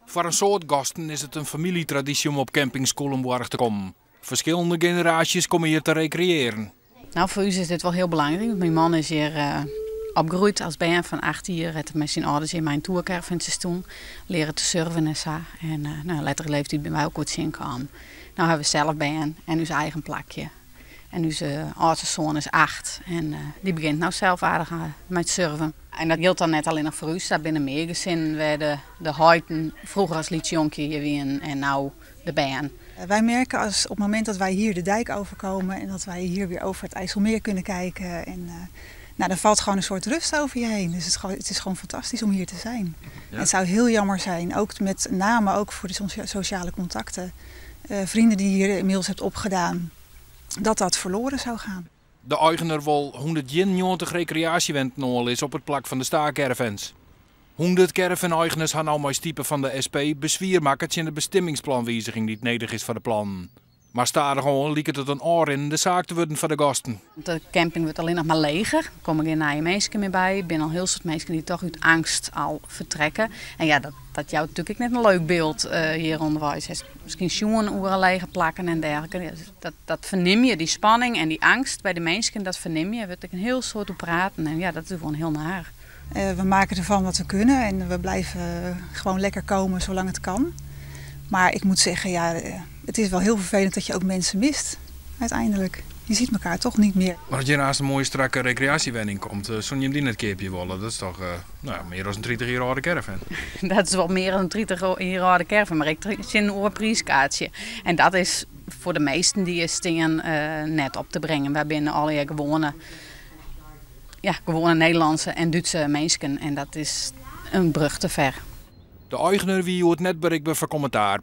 Foar in soad gasten is it in famyljetradysje om op camping Skûlenboarch te kommen. Ferskillende generaasjes komme hjir te rekreëarjen. No, foar ús is dit wol hiel belangryk. Myn man is hjir opgroeid as bern fan 8 jier. Hat mei syn âlders hjir mei in toercaravantsje stien. Leare te surfen en sa. En no, lettere leeftiid binne wy elkoar tsjinkaam. No hawwe we sels bern en ús eigen plakje. En ús âldste soan is 8 en dy begjint no sels aardich mei it surfen. En dat jildt dan net allinnich foar ús, der binne mear gesinnen wêr de heiten froeger as lyts jonkje hjir wienen en no de bern. Wij merken als op het moment dat wij hier de dijk overkomen en dat wij hier weer over het IJsselmeer kunnen kijken. En nou, dan valt gewoon een soort rust over je heen. Dus het is gewoon fantastisch om hier te zijn. Ja. Het zou heel jammer zijn, ook met name ook voor de sociale contacten. Vrienden die je hier inmiddels hebt opgedaan, dat dat verloren zou gaan. De eigener wol 191 rekreaasjewenten oanlizze op it plak fan de staakervens. 100 caravan-eigeners ha no mei stipe fan de SP beswier makke tsjin de bestimmingsplanwiziging dy't nedich is foar de plannen. Mar stadichoan liket it in ôfrinnende saak te wurden foar de gasten. De camping wurdt allinnich mar leger. Der komme gjin nije minsken mear by. Der binne al hiel soad minsken dy't toch út eangst al fertrekke. En ja, dat jout natuerlik ek net in leuk byld hjir ûnderweis. Hast miskien sjoen oer lege plakken en dergelike. Dat fernim je, dy spanning en dy eangst by de minsken, dat fernim je. Der wurdt ek in hiel soad oer praten en ja, dat is gewoan hiel naar. We maken ervan wat we kunnen en we blijven gewoon lekker komen zolang het kan. Maar ik moet zeggen, ja, het is wel heel vervelend dat je ook mensen mist, uiteindelijk. Je ziet elkaar toch niet meer. Mar as hjir aanst in moaie strakke rekreaasjewenning komt, soene jim dy net keapje wolle? Dat is toch no, mear as in 30 jier âlde caravan? Dat is wol mear as in 30 jier âlde caravan, mar ek tsjin in oar priiskaartsje. En dat is foar de measten dy't hjir stean net op te bringen. Wy binne allegear gewoane, ja, gewoane Nederlânske en Dútse minsken en dat is in brug te fer. De eigener wie hjoed net berikber foar kommentaar.